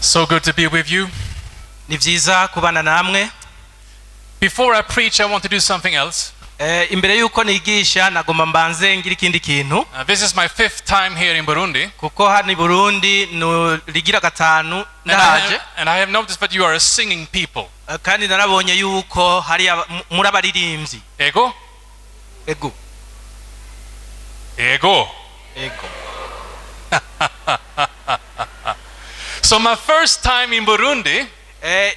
So good to be with you. Ni byiza kubana namwe. Before I preach, I want to do something else. Imbere y'uko nigisha nagomba mbanze ngira ikindi kintu. This is my fifth time here in Burundi. Kuko hano i Burundi rigira gatanu And I ndaje. have noticed that you are a singing people. Kandi narabonye yuko hari muri abaririmbyi. Ego? Ego. Ego. Ego. So my first time in Burundi,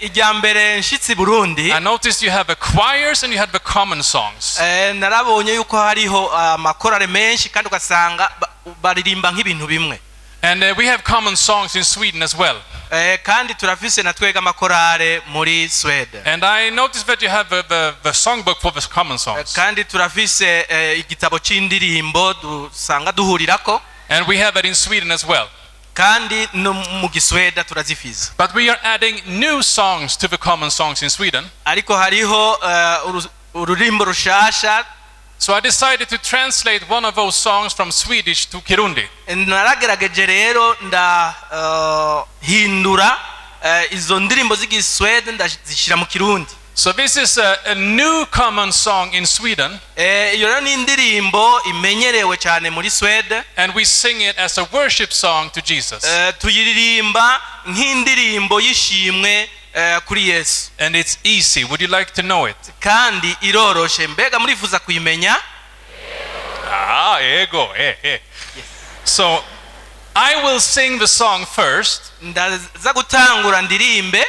Irya mbere nshitsi i Burundi, I noticed you have the choirs and you have the common songs. Narabonye yuko hariho amakorale menshi kandi ugasanga baririmba nk'ibintu bimwe. And we have common songs in Sweden as well. Kandi turafise na twega amakorale muri Sweden. And I noticed that you have the songbook for the common songs. Kandi turafise igitabo c'indirimbo dusanga duhurirako. And we have it in Sweden as well. Kandi no mu Gisweda turazifise. But we are adding new songs to the common songs in Sweden. Ariko hariho ururimbo rushasha. So I decided to translate one of those songs from Swedish to Kirundi. Naragerageje rero ndahindura izo ndirimbo z'igiswede ndazishyira mu Kirundi. So this is a new common song in Sweden, Iyo rero ni indirimbo imenyerewe cyane muri Swede. and we sing it as a worship song to Jesus. Tuyiririmba nk'indirimbo y'ishimwe kuri Yesu. And it's easy. Would you like to know it? Kandi iroroshe, mbega murifuza kuyimenya? Ah, ego. Eh, eh. So I will sing the song first. Ndaza gutangura ndirimbe.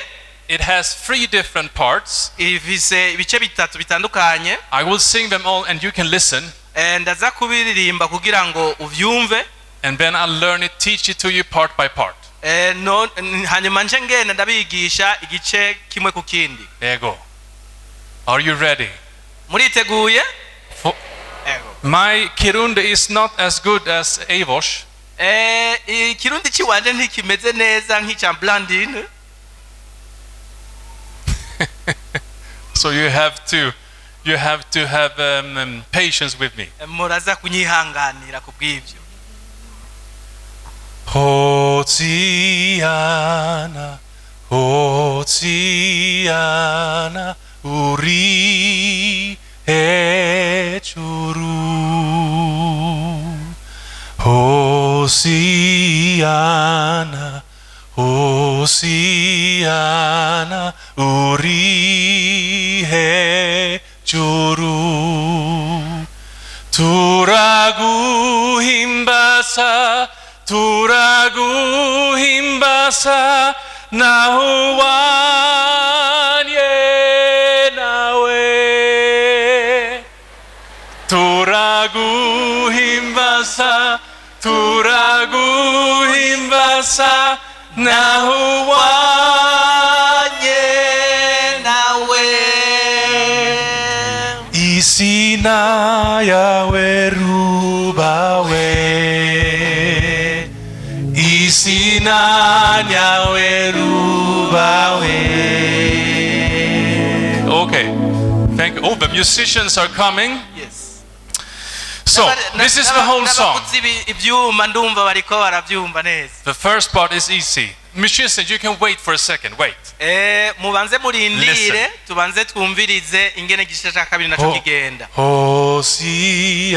It has three different parts. Ifise ibice bitatu bitandukanye. I will sing them all and you can listen. Ndaza kubiririmba kugira ngo uvyumve. And then I'll learn it, teach it to you part by part. Hanyuma nje ngenda ndabigisha igice kimwe ku kindi. Ego. Are you ready? Muriteguye? Ego. My Kirundi is not as good as Eivors. Ikirundi ciwanje ntikimeze neza nk'icya Blandine. So you have to have patience with me. Muraza kunyihanganira ku bw'ibyo. Hosiana, Hosiana, uri hejuru. Hosiana, Hosiana, uri hejuru. Turaguhimbaza, turaguhimbaza, nahuwanye nawe. Turaguhimbaza, turaguhimbaza, nahuwanye nawe. Izina yawe rubawe, izina yawe rubawe. Okay, thank you. Oh, the musicians are coming. Yes. So, this is the whole song. N'abavuzi ibyuma ndumva bariko barabyumva neza. The first part is easy. Musicians, you can wait for a second. Wait. Mubanze murindire. Listen. Tubanze twumvirize ingene igice cya kabiri naco kigenda. Hosiana,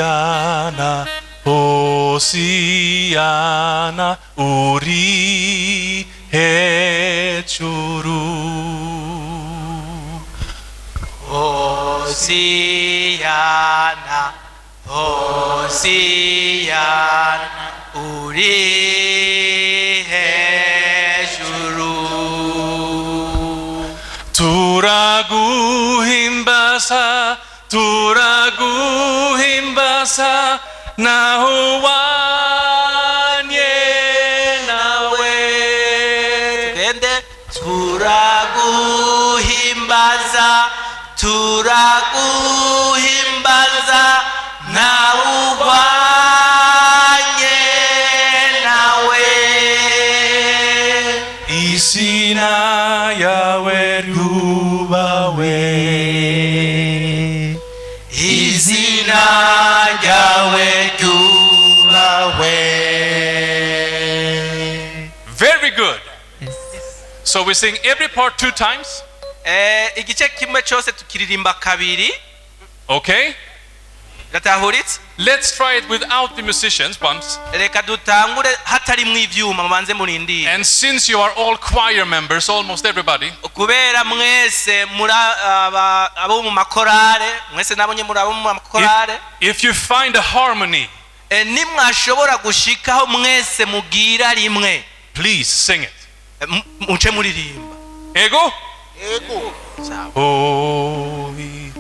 Hosiana, uri hejuru. Hosiana, Hosiana, uri hejuru. Turaguhimbaza, turaguhimbaza, nahuwanye nawe. Tugende. Turaguhimbaza, turaguhimbaza, ntawuhwanye nawe. Izina yawe ryubahwe. Izina ryawe ryubahwe. Very good. So we sing every part two times. Igice kimwe cyose tukiririmba kabiri. Okay? Biratahuritse? Let's try it without the musicians once. Reka dutangure hatarimwo ivyuma, mubanze murindire. And since you are all choir members, almost everybody, Kubera mwese muri abo mu makorale, mwese nabonye muri abo mu makorale, if you find a harmony, nimwashobora gushikaho mwese mugira rimwe, please sing it. Muce muririmba. Ego? Ego. Sawa. Holy.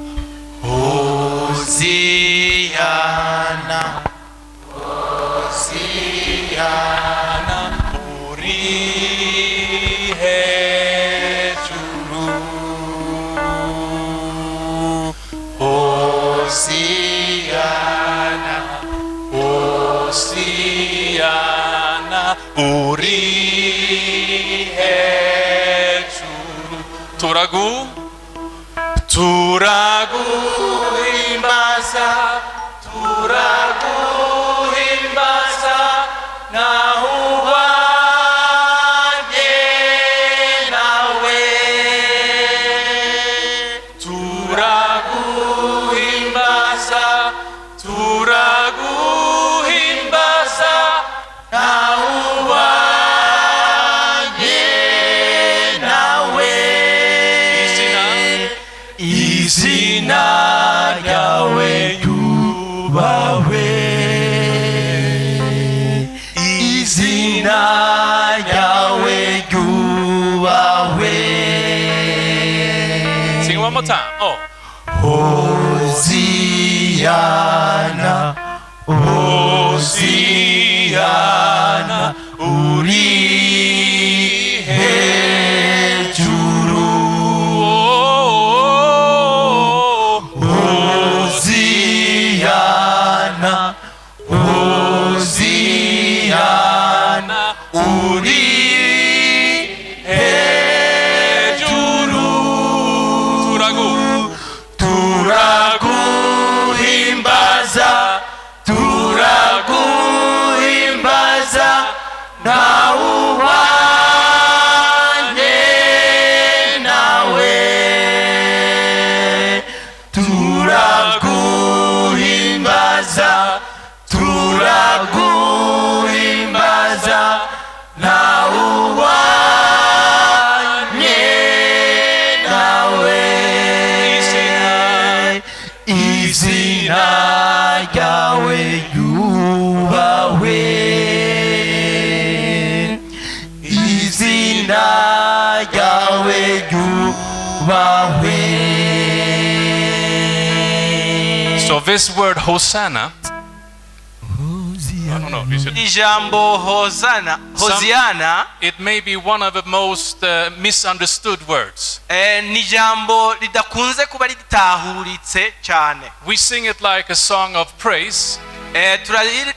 Hosiana, Hosiana, uri hejuru. Hosiana, Hosiana, uri hejuru. Turagu. Turaguhimbaza, turaguhimbaza, ntawuhwanye nawe. Turaguhimbaza, turaguhimbaza, ntawuhwanye nawe. Izina. Izina ryawe ryubahwe, izina ryawe ryubahwe. Sing one more time. Oh. Hoziyana, Hoziyana, uri hejuru. Oh. Hoziyana, Hoziyana, uri hejuru. Turagu. Turaguhimbaza, turaguhimbaza, ntawuhwanye nawe. Turaguhimbaza, turaguhimbaza, ntawuhwanye nawe. Izina ryawe ryubahwe, izina ryawe ryubahwe. So this word Hosanna, I don't know, is it, Ijambo hozana, hoziyana, it may be one of the most misunderstood words. Ni ijambo ridakunze kuba ritahuritse cyane. We sing it like a song of praise,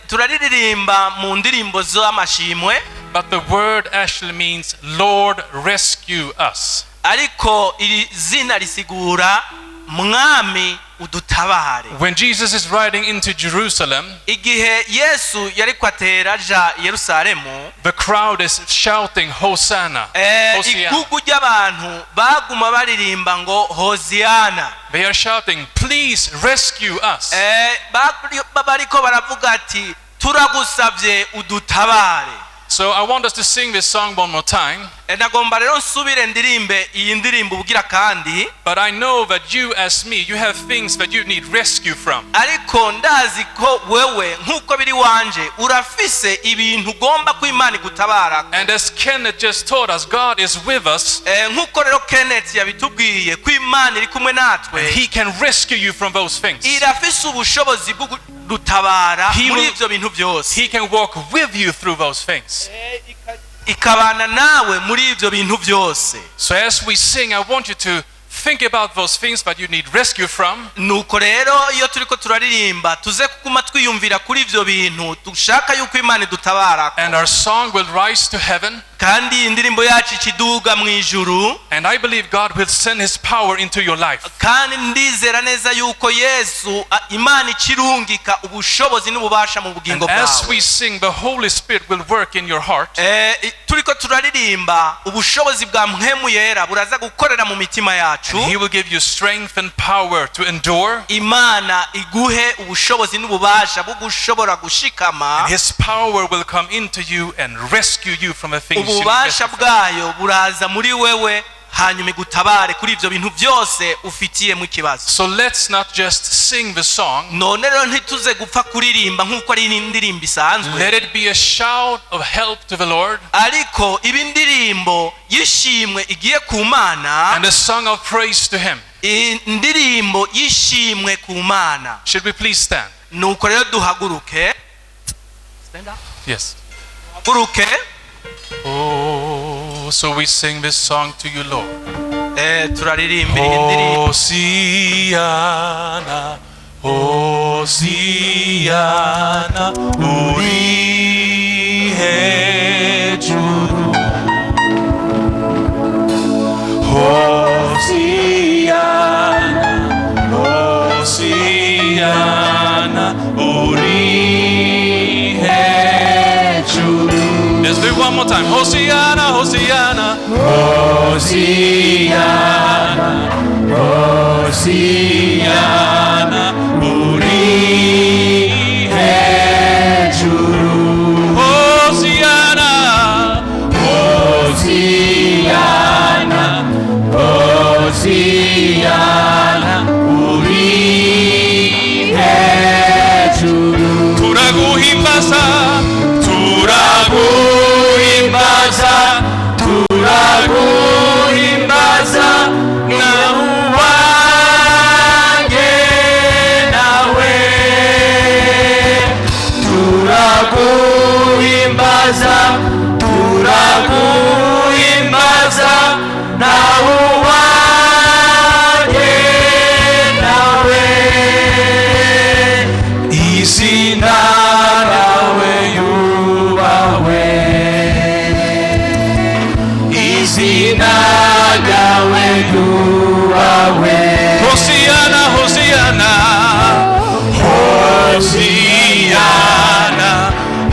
Turaririmba mu ndirimbo z'amashimwe, but the word actually means "Lord, rescue us." ariko iri zina risigura "Mwami, udutabare." When Jesus is riding into Jerusalem, Igihe Yesu yariko atera aja i Yerusalemu, the crowd is shouting, "Hosanna! Hosiana." igugu ry'abantu baguma baririmba ngo "Hoziyana." They are shouting, "Please rescue us." Bariko baravuga ati "Turagusabye udutabare." So I want us to sing this song one more time. Nagomba rero nsubire ndirimbe iyi ndirimbo ubugira kandi. But I know that you, as me, you have things that you need rescue from. Ariko ndazi ko wewe nk'uko biri wanje urafise ibintu ugomba ko Imana igutabara. And as Kenneth just taught us, God is with us Nk'uko rero Kenneth yabitubwiye ko Imana iri kumwe natwe, and He can rescue you from those things. Irafise ubushobozi bwo kudutabara muri ivyo bintu byose. He can walk with you through those things. Ikabana nawe muri ivyo bintu byose. So as we sing, I want you to think about those things that you need rescue from. Nuko rero iyo turiko turaririmba tuze kuguma twiyumvira kuri ivyo bintu dushaka yuko Imana idutabara. And our song will rise to heaven. Kandi iyi ndirimbo yacu ikiduga mu ijuru. And I believe God will send His power into your life. Kandi ndizera neza yuko Yesu Imana ikirungika ubushobozi n'ububasha mu And bugingo as bwawe. we sing, the Holy Spirit will work in your heart. Turiko turaririmba, ubushobozi bwa Mpwemu Yera buraza gukorera mu mitima yacu. And He will give you strength and power to endure. Imana iguhe ubushobozi n'ububasha bwo gushobora gushikama. And His power will come into you and rescue you from the things you need Ububasha rescue from. bwayo buraza muri wewe, hanyuma igutabare kuri ibyo bintu byose ufitiyemo ikibazo. So let's not just sing the song. None rero ntituze gupfa kuririmba nk'uko ari indirimbo isanzwe. Let it be a shout of help to the Lord Ariko iba indirimbo y'ishimwe igiye ku Mana, and a song of praise to Him. Indirimbo y'ishimwe ku Mana. Should we please stand? Nuko rero duhaguruke. Yes. Duhaguruke. Oh, so we sing this song to you, Lord. Turaririmbira iyi ndirimbo. Hosiana, Hosiana, uri hejuru. Hosiana, Hosiana, uri hejuru. Let's do it one more time. Hosiana, Hosiana. Hosiana, Hosiana, uri hejuru. Hosiana, Hosiana, Hosiana, uri hejuru. Turaguhimbaza, Turaguhimbaza, turaguhimbaza, wanjye nawe. Turaguhimbaza, turaguhimbaza, nawe wanjye nawe. Izina ryawe yubahwe, izina ryawe ryubahwe. Hosiana, Hosiana, Hosiana,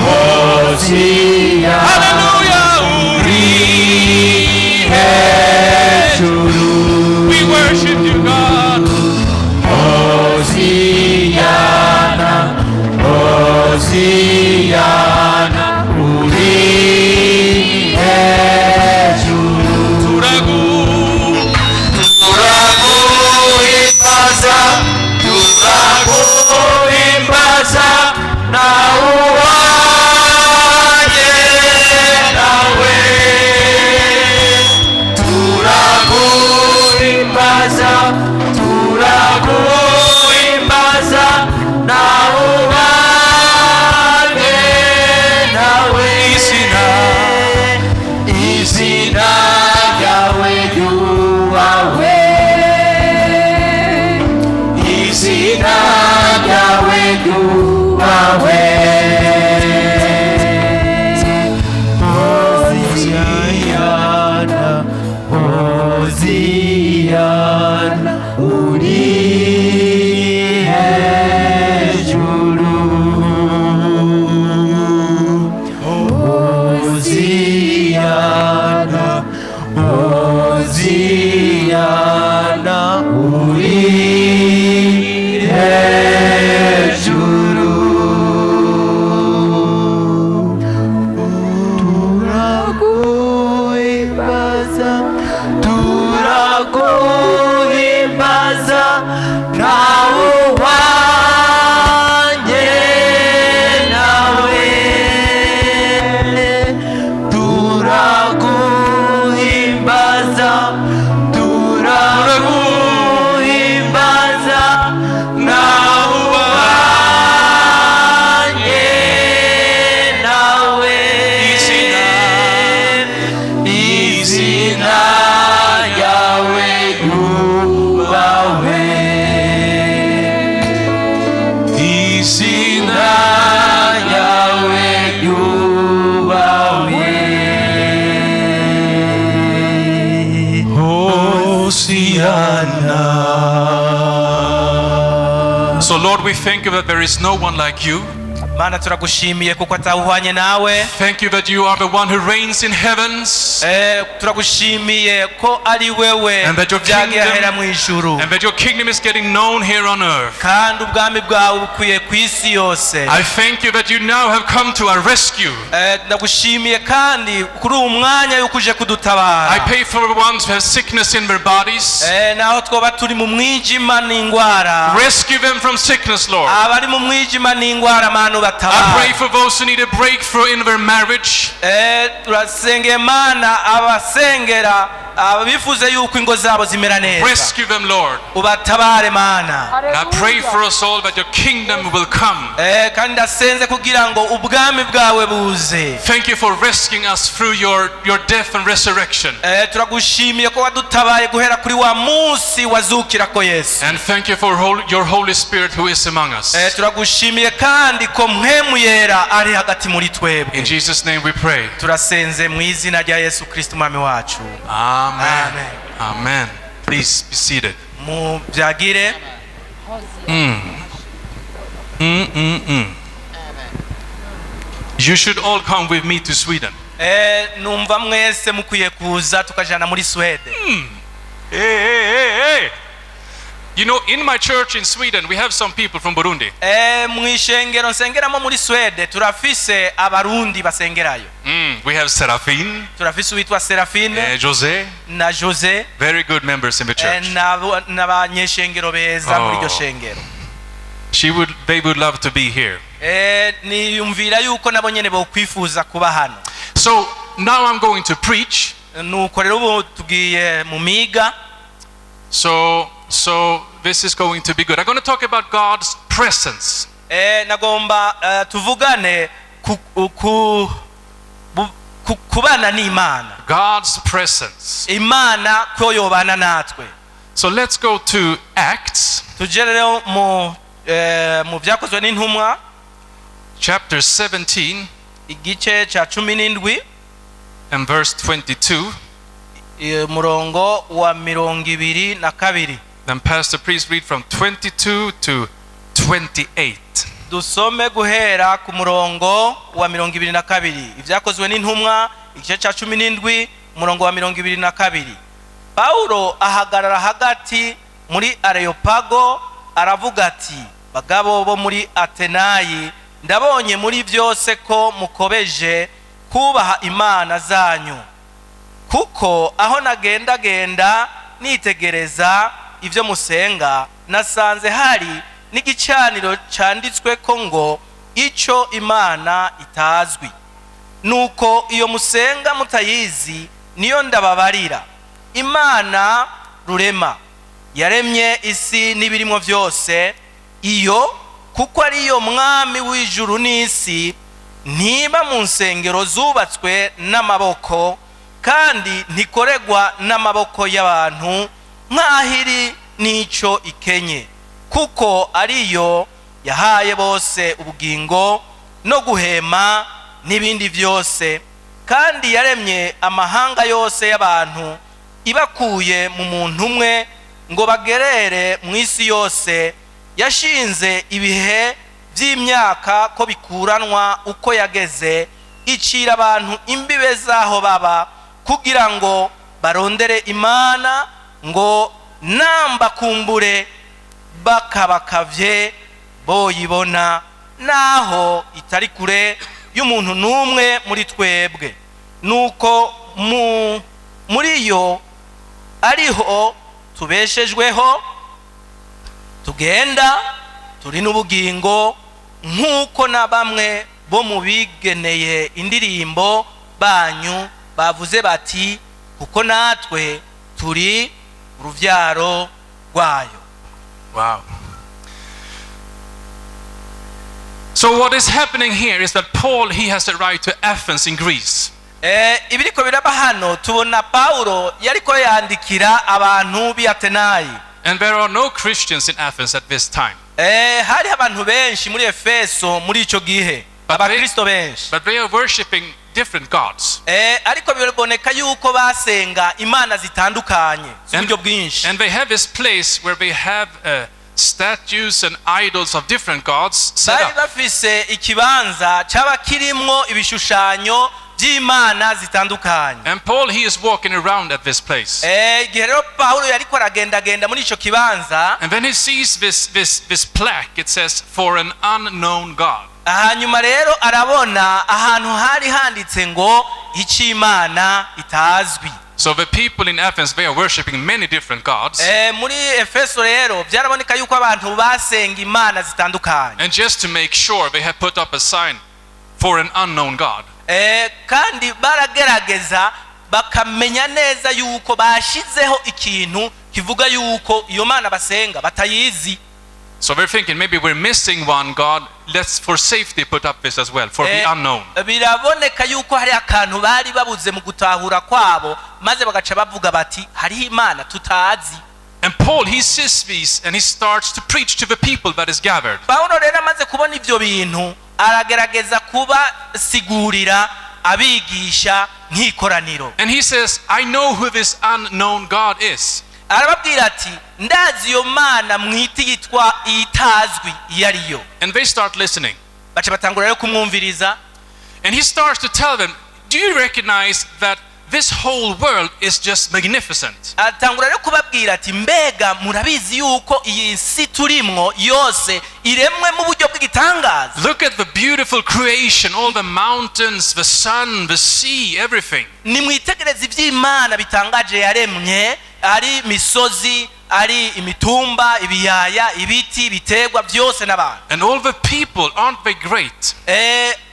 Hosiana. Hallelujah, uri Hejuru. We worship you, God. Hosiana, Hosiana, uri hejuru. Turagu, Turaguhimbaza, turaguhimbaza, nawe wanjye nawe. Turaguhimbaza, turaguhimbaza, nawe wanjye nawe. Izina. Izina ryawe ryubahwe, izina ryawe ryubahwe. Hoziyana, Hoziyana, uri hejuru. Hoziyana, Hoziyana, uri hejuru. Turaguhimbaza, turaguhimbaza, nawe wanjye nawe. Turaguhimbaza, turaguhimbaza, nawe Imana. So, Lord, we thank you that there is no one like you. Mana, turagushimiye kuko atawuhwanye nawe. Thank you that you are the one who reigns in heavens Turagushimiye ko ari wewe And that your byagiye ahera kingdom- mu ijuru, and that your kingdom is getting known here on earth. kandi ubwami bwawe bukwiye ku isi yose. I thank you that you now have come to our rescue. Ndagushimiye kandi kuri uwu mwanya yuko uje I kudutabara. pray for the ones who have sickness in their bodies. Naho twoba turi mu mwijima n'indwara, Rescue them from sickness, Lord. abari mu mwijima n'indwara, Mana, I ubatabara. pray for those who need a breakthrough in their marriage. Turasengeye, Mana, abasengera abifuze yuko ingo zabo zimera neza. Rescue them, Lord. Ubatabare, Mana. And I pray for us all that your kingdom will come. Kandi ndasenze kugira ngo ubwami bwawe buze. Thank you for rescuing us through your death and resurrection. Turagushimiye ko wadutabaye guhera kuri wa munsi wazukirako Yesu. And thank you for your Holy Spirit who is among us. Turagushimiye kandi ko Mpwemu Yera ari hagati muri twebwe. In Jesus' name we pray. Turasenze mu izina rya Yesu Kristo Umwami wacu. Amen. Amen. Amen. Please be seated. Mubyagire. You should all come with me to Sweden. Numva mwese mukwiye kuza tukajana muri Swede. Hey, hey, hey, hey. In my church in Sweden, we have some people from Burundi. Mu ishengero nsengeramo muri Swede turafise Abarundi basengerayo. We have Serafine, Turafise uwitwa Serafine Jose, na Jose, very good members in the church. N'abanyeshengero beza muri iryo Oh. shengero. They would love to be here. Niyumvira yuko nabo nyene bokwifuza kuba hano. So now I'm going to preach. Nuko rero ubu tugiye mu miga. So this is going to be good. I'm going to talk about God's presence. Nagomba tuvugane ku, ku, bu- ku, kubana n'Imana. God's presence. Imana ko yobana natwe. So let's go to Acts Tuje rero mu Byakozwe n'Intumwa, chapter 17 igice cya 17, and verse 22. Umurongo wa 22. Then, Pastor, please read from 22 to 28. Dusome guhera ku murongo wa 22. Ibyakozwe n'Intumwa, igice cya 17, umurongo wa 22. Pawulo ahagarara hagati muri Areyopago, aravuga ati: "Bagabo bo muri Atenayi, ndabonye muri byose ko mukobeje kubaha imana zanyu, kuko aho nagendagenda nitegereza ibyo musenga, nasanze hari n'igicaniro cyanditswe ko ngo 'Icyo Imana itazwi.' Nuko iyo musenga mutayizi niyo ndababarira. Imana Rurema yaremye isi n'ibirimo byose, iyo kuko ariyo mwami w'ijuru n'isi, ntiba mu nsengero zubatswe n'amaboko, kandi ntikoregwa n'amaboko y'abantu nk'aho iri n'icyo ikenye, kuko ariyo yahaye bose ubugingo no guhema n'ibindi byose, kandi yaremye amahanga yose y'abantu ibakuye mu muntu umwe ngo bagerere mu isi yose. Yashinze ibihe by'imyaka ko bikuranwa uko yageze, icira abantu imbibe z'aho baba, kugira ngo barondere Imana, ngo namba kumbure bakabakavye boyibona, naho itari kure y'umuntu n'umwe muri twebwe. Nuko mu muri yo ariho tubeshejweho, tugenda, turi n'ubugingo, nk'uko na bamwe bo mu bigeneye indirimbo banyu bavuze bati: 'Kuko natwe turi urubyaro rwayo.'" Wow. So what is happening here is that Paul, he has arrived to Athens in Greece. Ibiriko biraba hano, tubona Pawulo yariko yandikira abantu b'i Atenayi. And there are no Christians in Athens at this time. Hari abantu benshi muri Efeso muri ico gihe, But abakristo benshi. But they are worshipping different gods. Ariko biraboneka yuko basenga imana zitandukanye z'uburyo bwinshi. And they have this place where they have statues and idols of different gods set Bari up. bafise ikibanza cyaba kirimwo ibishushanyo by'imana zitandukanye. And Paul, he is walking around at this place. Igihe rero Pawulo yariko aragendagenda muri ico kibanza, And then he sees this plaque. It says, "For an unknown God." hanyuma rero arabona ahantu hari handitse ngo icy'imana itazwi. So the people in Athens, they are worshipping many different gods. Muri Efeso rero byaraboneka yuko abantu basenga imana zitandukanye. And just to make sure, they have put up a sign, "For an unknown God." Kandi baragerageza bakamenya neza yuko bashizeho ikintu kivuga yuko iyo mana basenga batayizi. So we're thinking maybe we're missing one God. Let's, for safety, put up this as well, for the unknown. Biraboneka yuko hari akantu bari babuze mu gutahura kwabo, maze bagaca bavuga bati hariho imana tutazi. And Paul, he sees these and he starts to preach to the people that is gathered. Pawulo rero amaze kubona ibyo bintu aragerageza kubasigurira abigisha nk'ikoraniro. And he says, "I know who this unknown God is." Arababwira ati ndazi iyo mana mwita yitwa itazwi iyo ariyo. And they start listening. Baca batangura rero kumwumviriza. And he starts to tell them, "Do you recognize that this whole world is just magnificent? Atangura rero kubabwira ati mbega murabizi yuko iyi si turimwo yose iremwe mu buryo bw'igitangaza? Look at the beautiful creation, all the mountains, the sun, the sea, everything." Nimwitegereze iby'Imana bitangaje yaremye, ari imisozi, ari imitumba, ibiyaya, ibiti, ibiterwa byose n'abantu. And all the people, aren't they great?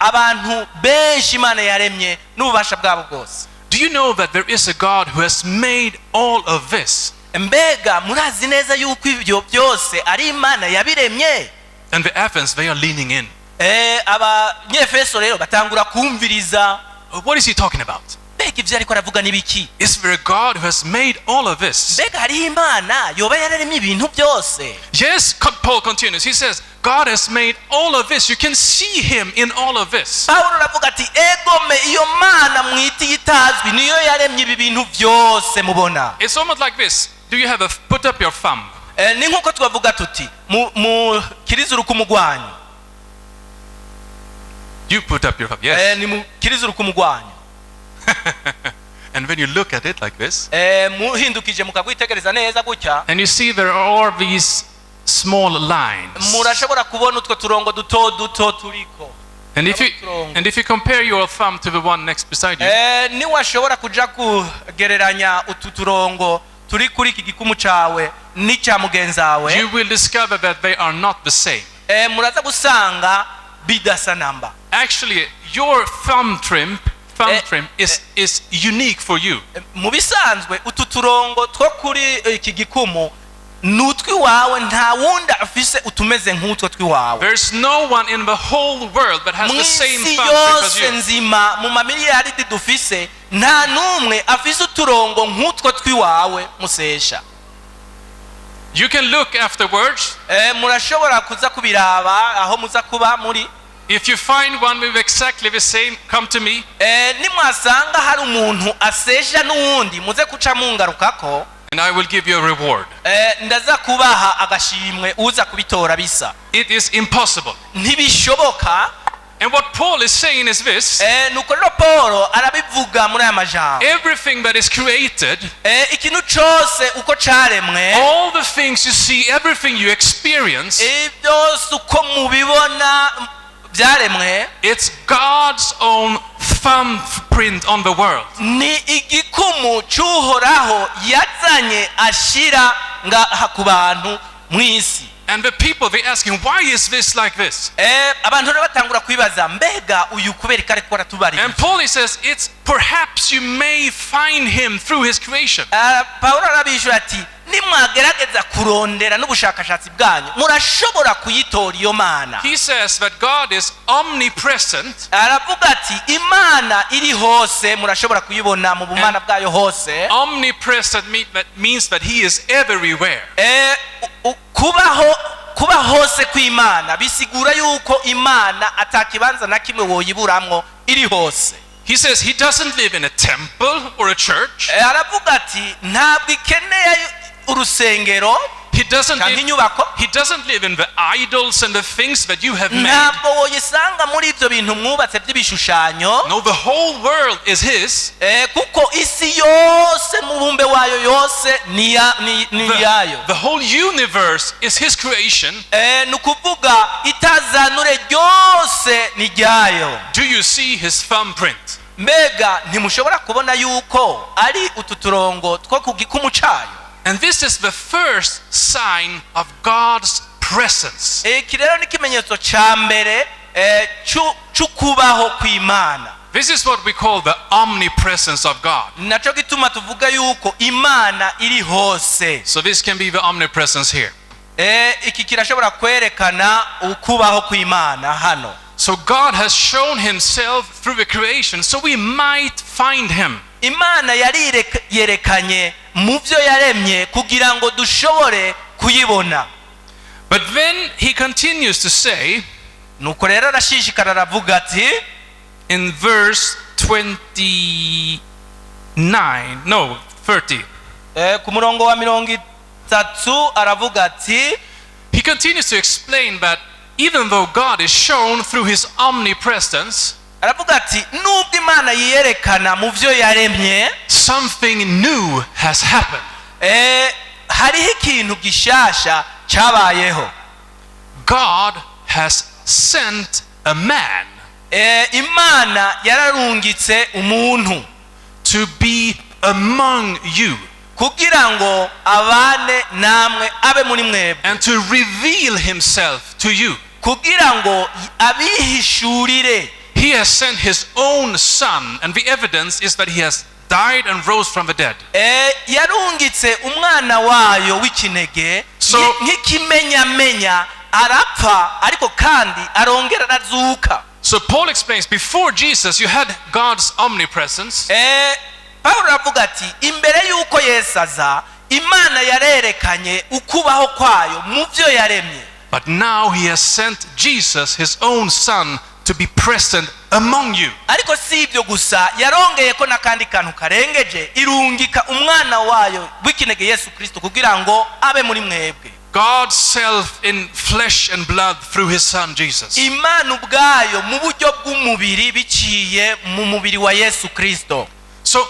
Abantu benshi Imana yaremye n'ububasha bwabo bwose. Do you know that there is a God who has made all of this?" Mbega murazi neza yuko ibyo byose ari Imana yabiremye? And the Athens, they are leaning in. Abanyefeso rero batangura kumviriza. What is he talking about? Mbega ibyo ariko aravuga n'ibiki? Is there a God who has made all of this? Mbega hariho Imana yoba yararemye ibintu byose? Yes, Paul continues. He says, "God has made all of this. You can see him in all of this." Pawulo aravuga ati egome, iyo mana mwita itazwi niyo yaremye ibi bintu byose mubona. It's almost like this. Do you have a put up your thumb? Ni nk'uko twavuga tuti mukirize urukumu rwanyu. You put up your thumb, yes. Ni mukirize urukumu rwanyu. And when you look at it like this, Muhindukije mukagwitegereza neza gutya, and you see there are all these small lines. murashobora kubona utwo turongo duto duto turiko. And if you compare your thumb to the one next beside you, Niwashobora kuja kugereranya utu turongo turi kuri iki gikumu cawe n'icya mugenzawe, you will discover that they are not the same. Muraza gusanga bidasa namba. Actually, your thumb trim is unique for you. Mu bisanzwe utu turongo two kuri iki gikumu ni utw'iwawe, nta wundi afise utumeze nk'utwo tw'iwawe. There's no one in the whole world that has Mu the same isi thumb print as yose you. nzima, mu mamiliyaridi dufise, nta n'umwe afise uturongo nk'utwo tw'iwawe musesha. You can look afterwards. Murashobora kuza kubiraba aho muza kuba muri. If you find one with exactly the same, come to me Nimwasanga hari umuntu asesha n'uwundi, muze kuca mungarukako, and I will give you a reward. Ndaza kubaha agashimwe uza kubitora bisa. It is impossible. Ntibishoboka. And what Paul is saying is this: Nuko rero Paul arabivuga muri aya majambo: everything that is created, ikintu cose uko caremwe, all the things you see, everything you experience, byose uko mubibona byaremwe, it's God's own thumbprint on the world. Ni igikumu cy'Uhoraho yazanye ashira ngaha ku bantu mu isi. And the people, they asking, "Why is this like this?" Abantu rero batangura kwibaza mbega uyu kubera ko ariko aratubarira? And Paul, he says, it's perhaps you may find him through his creation. Pawulo arabishyura ati nimwagerageza kurondera n'ubushakashatsi bwanyu murashobora kuyitora iyo mana. He says that God is omnipresent Aravuga ati Imana iri hose, murashobora kuyibona mu bumana bwayo hose. Omnipresent that means that he is everywhere. Kubaho kuba hose kw'Imana bisigura yuko Imana atakibanza na kimwe woyiburamwo, iri hose. He says he doesn't live in a temple or a church. Aravuga ati ntabwo ikeneye urusengero He doesn't cyangwa live, inyubako. he doesn't live in the idols and the things that you have made. Ntabwo woyisanga muri ibyo bintu mwubatse by'ibishushanyo. No, the whole world is his. Kuko isi yose mubumbe wayo yose ni iyayo. The whole universe is his creation. Ni ukuvuga itazanure ryose ni iryayo. Do you see his thumbprint? Mbega ntimushobora kubona yuko ari utu turongo two ku gikumu cayo? And this is the first sign of God's presence. Iki rero ni ikimenyetso cya mbere c'ukubaho kw'Imana. This is what we call the omnipresence of God. Nacyo gituma tuvuga yuko Imana iri hose. So this can be the omnipresence here. Iki kirashobora kwerekana ukubaho kw'Imana hano. So God has shown himself through the creation so we might find him. Imana yariyerekanye mu byo yaremye kugira ngo dushobore kuyibona. But then he continues to say Nuko rero arashishikara aravuga ati in verse 29, no, 30. Ku murongo wa 30 aravuga ati He continues to explain that even though God is shown through his omnipresence, aravuga ati nubwo Imana yiyerekana mu byo yaremye, something new has happened. Hariho ikintu gishasha cyabayeho. God has sent a man Imana yararungitse umuntu to be among you kugira ngo abane namwe, abe muri mwebwe, and to reveal himself to you. Kugira ngo abihishurire. He has sent his own son, and the evidence is that he has died and rose from the dead. Yarungitse umwana wayo w'ikinege nk'ikimenyamenya, arapfa ariko kandi arongera arazuka. So Paul explains, before Jesus, you had God's omnipresence, Pawulo aravuga ati imbere y'uko Yesu aza, Imana yarerekanye ukubaho kwayo mu byo yaremye. But now he has sent Jesus, his own son, to be present among you. Ariko si ibyo gusa, yarongeye ko n'akandi kantu karengeje, irungika umwana wayo w'ikinege Yesu Kirisito kugira ngo abe muri mwebwe. God's self in flesh and blood through his son Jesus. Imana ubwayo mu buryo bw'umubiri biciye mu mubiri wa Yesu Kirisito. So,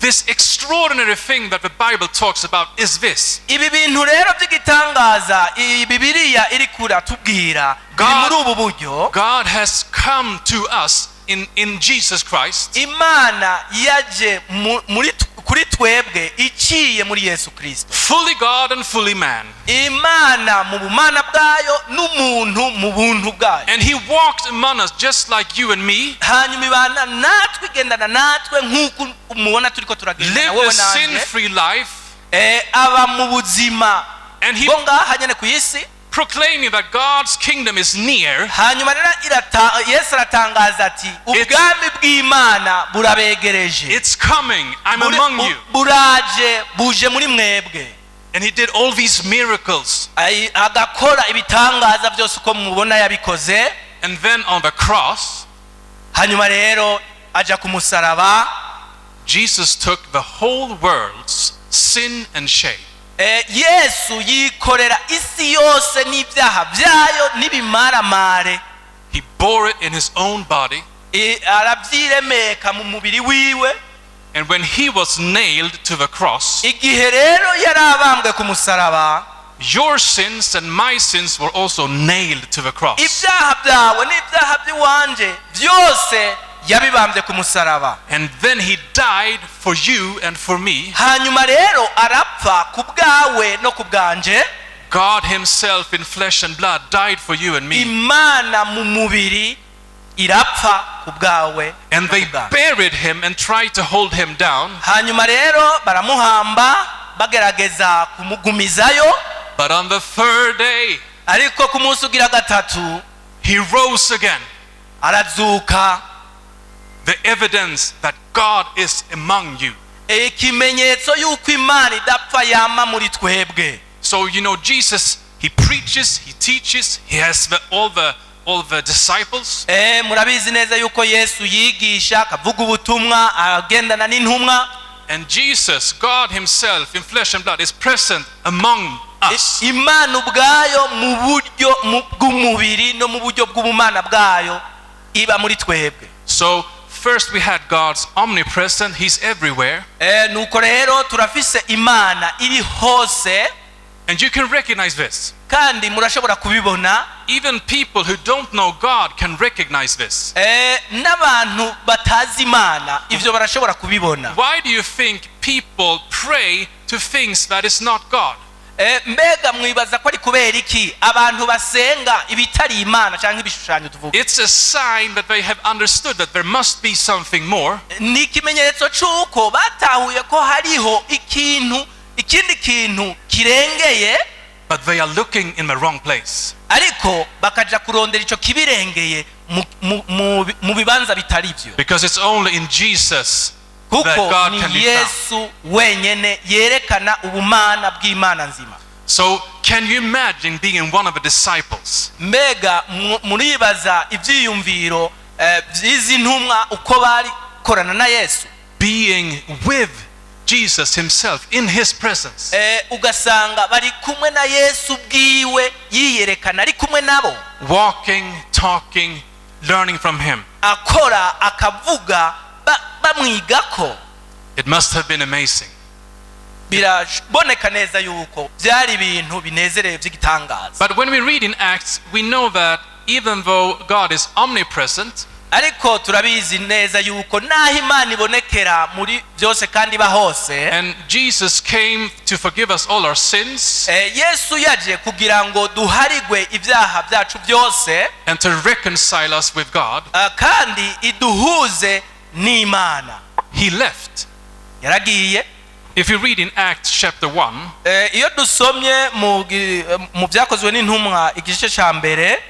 this extraordinary thing that the Bible talks about is this. Ibi bintu rero by'igitangaza iyi Bibiliya iri kuratubwira biri muri ubu buryo. God has come to us in Jesus Christ Imana yaje kuri twebwe iciye muri Yesu Kirisito, fully God and fully man. Imana mu bumana bwayo n'umuntu mu buntu bwayo. And he walked among us just like you and me, Hanyuma ibana natwe, igendana natwe nk'uko mubona turiko turagendana lived wowe a nanjye. sin free life, Aba mu buzima and he bwo ngaha nyene ku isi, proclaiming that God's kingdom is near. Hanyuma rero Yesu aratangaza ati ubwami bw'Imana burabegereje. It's coming. I'm among you. Buraje, buje muri mwebwe. And he did all these miracles. Agakora ibitangaza byose uko mubona yabikoze. And then on the cross, Hanyuma rero aja ku musaraba, Jesus took the whole world's sin and shame. Yesu yikorera isi yose n'ibyaha byayo n'ibimaramare. He bore it in his own body. Arabyiremeka mu mubiri wiwe. And when he was nailed to the cross, Igihe rero yari abambwe ku musaraba, your sins and my sins were also nailed to the cross. ibyaha byawe n'ibyaha by'iwanje byose yabibambye ku musaraba. And then he died for you and for me. Hanyuma rero arapfa ku bwawe no ku bwanje. God himself in flesh and blood died for you and me. Imana mu mubiri irapfa ku bwawe And no they ku bwanjye. buried him and tried to hold him down. Hanyuma rero baramuhamba, bagerageza kumugumizayo. But on the third day, Ariko ku munsi ugira gatatu, he rose again. arazuka. The evidence that God is among you. Ikimenyetso y'uko Imana idapfa yama muri twebwe. So, Jesus, he preaches, he teaches, he has all the all the disciples. Murabizi neza yuko Yesu yigisha, akavuga ubutumwa, agendana n'intumwa. And Jesus, God Himself in flesh and blood, is present among us. Imana ubwayo mu buryo bw'umubiri no mu buryo bw'ubumana bwayo iba muri twebwe. So, first we had God's omnipresent, He's everywhere. Nuko rero turafise Imana iri hose. And you can recognize this. Kandi murashobora kubibona. Even people who don't know God can recognize this. N'abantu batazi Imana ivyo barashobora kubibona. Why do you think people pray to things that is not God? Mbega mwibaza ko ari kubera iki abantu basenga ibitari Imana cyangwa ibishushanyo tuvuga? It's a sign that they have understood that there must be something more. Ni ikimenyetso cy'uko batahuye ko hariho ikintu, ikindi kintu kirengeye. But they are looking in the wrong place. Ariko bakaja kurondera ico kibirengeye mu bibanza bitari byo. Because it's only in Jesus that Kuko God ni can be found. Yesu wenyene yerekana ubumana bw'Imana nzima. So, can you imagine being in one of the disciples? Mbega muribaza ibyiyumviro by'izi ntumwa uko bari korana na Yesu? Being with Jesus Himself in His presence. Ugasanga bari kumwe na Yesu bwiwe, yiyerekana ari kumwe nabo. Walking, talking, learning from Him. Akora, akavuga, bamwigako. It must have been amazing. Biraboneka neza yuko byari ibintu binezereye by'igitangaza. But when we read in Acts, we know that even though God is omnipresent, Ariko turabizi neza yuko naho Imana ibonekera muri byose kandi iba hose, and Jesus came to forgive us all our sins Yesu yaje kugira ngo duharigwe ibyaha byacu byose and to reconcile us with God, kandi iduhuze n'Imana, He left. Yaragiye. If you read in Acts chapter 1, Iyo dusomye mu Byakozwe n'Intumwa igice cya mbere.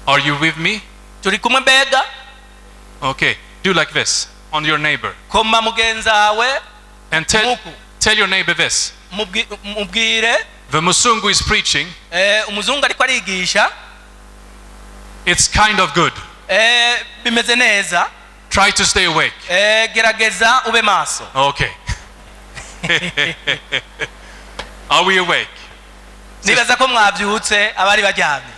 Are you with me? Turi kumwe mbega? Okay, do like this on your neighbor. Koma mugenzi wawe. And Muku. tell your neighbor this. Mubwire. The Musungu is preaching. Umuzungu ariko arigisha. It's kind of good. Bimeze neza. Try to stay awake. Gerageza ube maso. Okay. Are we awake? Nibaza ko mwabyutse abari baryamye.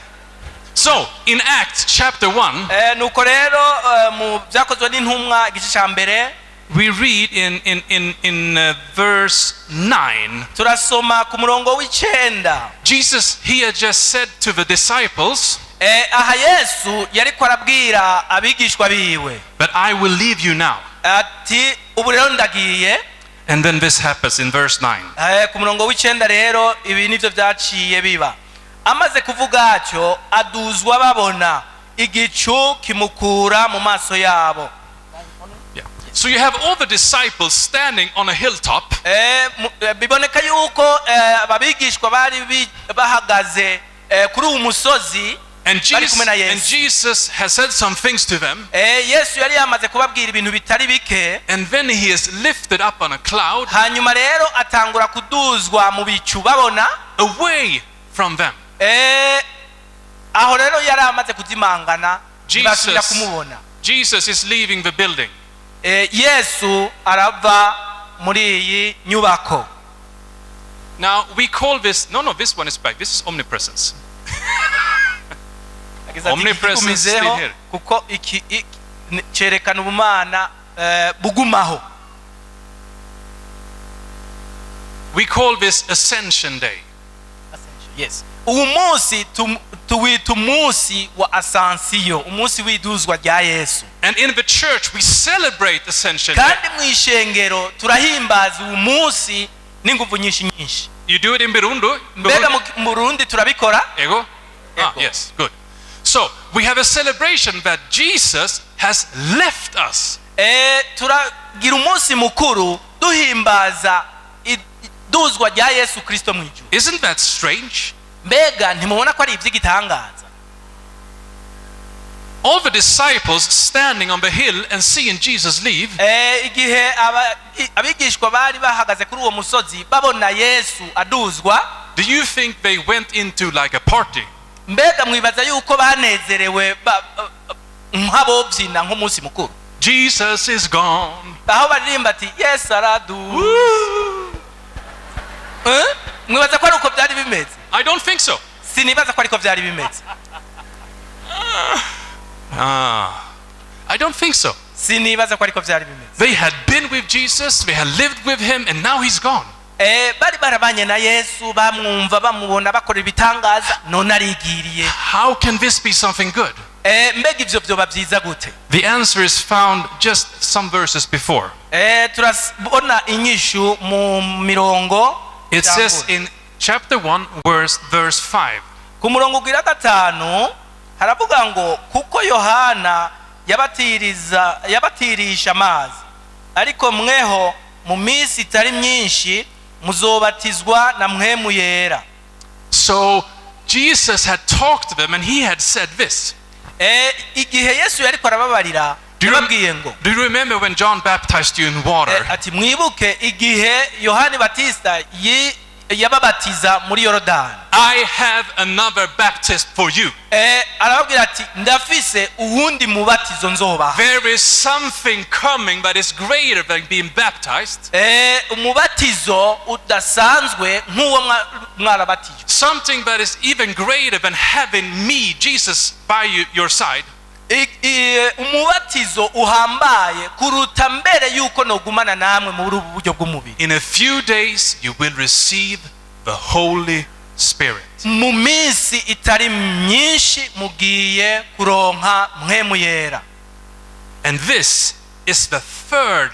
So, in Acts chapter 1, Nuko rero mu Byakozwe n'Intumwa igice cya mbere, we read in verse 9. Turasoma ku murongo w'icenda. Jesus, he had just said to the disciples, Aha Yesu yariko arabwira abigishwa biwe, "But I will leave you now." ati ubu rero ndagiye. And then this happens in verse 9. Ku murongo w'icenda rero ibi nivyo vyaciye biba: amaze kuvuga atyo aduzwa babona, igicu kimukura mu maso yabo. Yeah. So you have all the disciples standing on a hilltop, Biboneka yuko ababigishwa bari bahagaze kuri uwu musozi, and bari Jesus, kumwe na and Yesu. Jesus has said some things to them, Yesu yari yamaze kubabwira ibintu bitari bike. And then he is lifted up on a cloud Hanyuma rero atangura kuduzwa mu bicu babona, away from them. Aho rero yari amaze kuzimangana, ntibasubira kumubona. Jesus is leaving the building. Yesu arava muri iyi nyubako. Now we call this, no, this one is back. This is omnipresence. Yagize ati, Omnipresence "Kigumizeho, still here." kuko iki cerekana ubumana bugumaho. We call this Ascension Day. Yes. Uwu munsi tuwita umunsi wa asansiyo, umunsi w'iduzwa rya Yesu. And in the church, we celebrate Ascension Day. Kandi mu ishengero turahimbaza uwu munsi n'inguvu nyinshi nyinshi. You do it in Burundi? Mbega mu Burundi turabikora? Ego? Ah, Ego. yes, good. So, we have a celebration that Jesus has left us. Turagira umunsi mukuru duhimbaza iduzwa rya Yesu Kristo mu ijuru. Isn't that strange? Mbega ntimubona ko ari iby'igitangaza? All the disciples standing on the hill and seeing Jesus leave, Igihe abigishwa bari bahagaze kuri uwo musozi babona Yesu aduzwa, do you think they went into like a party? Mbega mwibaza yuko banezerewe nk'abobyina nk'umunsi mukuru? Jesus is gone. Aho baririmba ati Yesu araduze. Eh? Mwibaza ko ari uko byari bimeze? I don't think so. Sinibaza ko ariko byari bimeze. Ah, I don't think so. Sinibaza ko ariko byari bimeze. They had been with Jesus, they had lived with him, and now he's gone. Bari barabanye na Yesu, bamwumva, bamubona bakora ibitangaza, none arigiriye. How can this be something good? Mbega ivyo vyoba byiza gute? The answer is found just some verses before. Turabona inyishu mu mirongo It says irambuye. In chapter 1, verse 5. Ku murongo ugira gatanu haravuga ngo kuko Yohana yabatiriza yabatirisha amazi, ariko mweho mu minsi itari myinshi muzobatizwa na Mpwemu Yera. So Jesus had talked to them and he had said this. Igihe Yesu yariko arababarira, yababwiye ngo Do you remember when John baptized you in water? Ati mwibuke igihe Yohani Batista yababatiza muri Yorodani. I have another baptist for you. Arababwira ati ndafise uwundi mubatizo nzobaha. There is something coming that is greater than being baptized. Umubatizo udasanzwe nk'uwo mwarabatijwe. Something that is even greater than having me, Jesus, by your side. Umubatizo uhambaye kuruta mbere yuko nogumana namwe muri ubu buryo bw'umubiri. In a few days, you will receive the Holy Spirit. Mu minsi itari myinshi mugiye kuronka Mpwemu Yera. And this is the third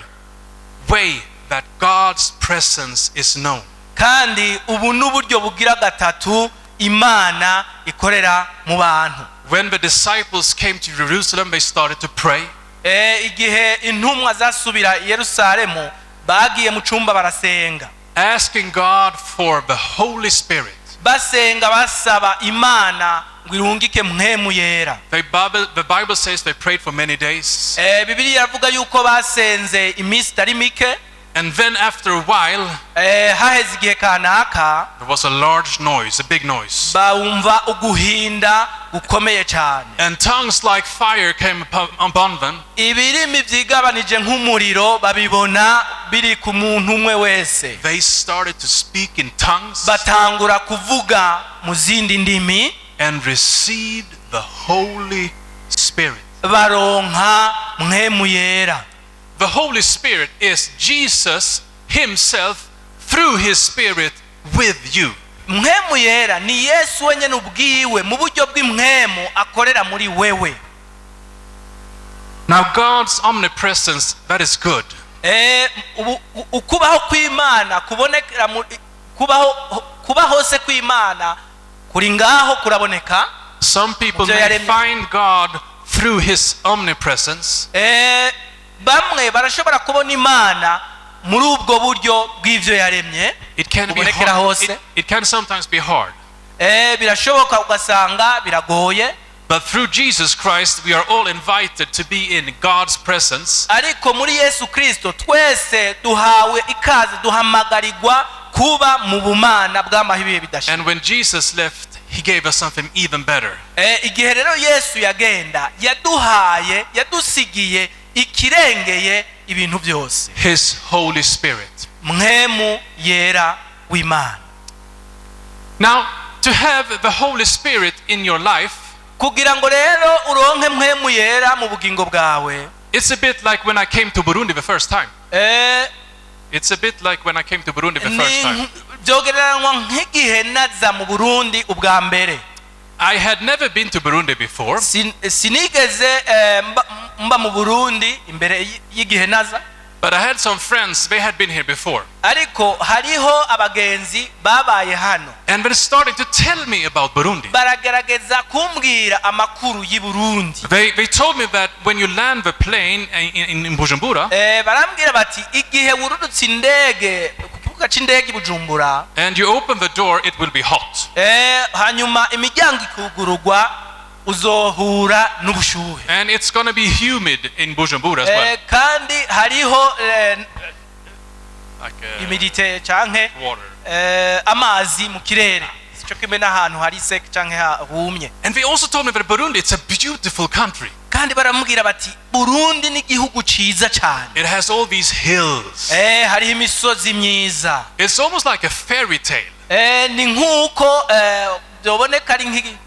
way that God's presence is known. Kandi ubu ni uburyo bugira gatatu Imana ikorera mu bantu. When the disciples came to Jerusalem, they started to pray. Igihe intumwa zasubira i Yerusalemu, bagiye mu cyumba barasenga, asking God for the Holy Spirit. Basenga basaba Imana ngo irungike Mpwemu Yera. The Bible says they prayed for many days. Bibiliya iravuga yuko basenze iminsi itari mike. And then after a while, Haheze igihe kanaka, there was a large noise, a big noise. bawumva uguhinda gukomeye cyane. And tongues like fire came upon them. Ibirimi byigabanije nk'umuriro babibona biri ku muntu umwe wese. They started to speak in tongues Batangura kuvuga mu zindi ndimi and received the Holy Spirit. Baronka Mpwemu Yera. The Holy Spirit is Jesus Himself through His Spirit with you. Mpwemu Yera ni Yesu wenyine ubwiwe mu buryo bw'impwemu akorera muri wewe. Now, God's omnipresence, that is good. Ukubaho kw'Imana kubonekera kubaho kuba hose kw'Imana kuri ngaho kuraboneka. Some people Muvyo may yaremye. Find God through His omnipresence, Bamwe barashobora kubona Imana muri ubwo buryo bw'ivyo yaremye It can be bubonekera hard. hose. It can sometimes be hard. Birashoboka ugasanga biragoye. But through Jesus Christ, we are all invited to be in God's presence. Ariko muri Yesu Kristo twese duhawe ikaze, duhamagarirwa kuba mu bumana bw'amaho ibihe bidashira. And when Jesus left, He gave us something even better. Igihe rero Yesu yagenda, yaduhaye, yadusigiye ikirengeye ibintu byose. His Holy Spirit. Mpwemu Yera w'Imana. Now, to have the Holy Spirit in your life, Kugira ngo rero uronke Mpwemu Yera mu bugingo bwawe, it's a bit like when I came to Burundi the first time. It's a bit like when I came to Burundi the ni first time. Byogereranywa nk'igihe naza mu Burundi ubwa mbere. I had never been to Burundi before, Sinigeze mba mu Burundi imbere y'igihe naza, but I had some friends, they had been here before. Ariko hariho abagenzi babaye hano. And they started to tell me about Burundi. Baragerageza kumbwira amakuru y'i Burundi. They told me that when you land the plane in Bujumbura Barambwira bati igihe wururutse indege ku kibuga c'indege i Bujumbura, and you open the door, it will be hot. Hanyuma imiryango ikugururwa, uzohura n'ubushuhe. And it's going to be humid in Bujumbura as well. Kandi hariho Like humidité canke water. amazi mu kirere. It's Cyo kimwe n'ahantu hari sec canke humye. And they also told me that Burundi, it's a beautiful country. Kandi baramubwira bati Burundi ni igihugu ciza cyane. It has all these hills. Hariho imisozi myiza. It's almost like a fairy tale, Ni nk'uko byoboneka ari nk'i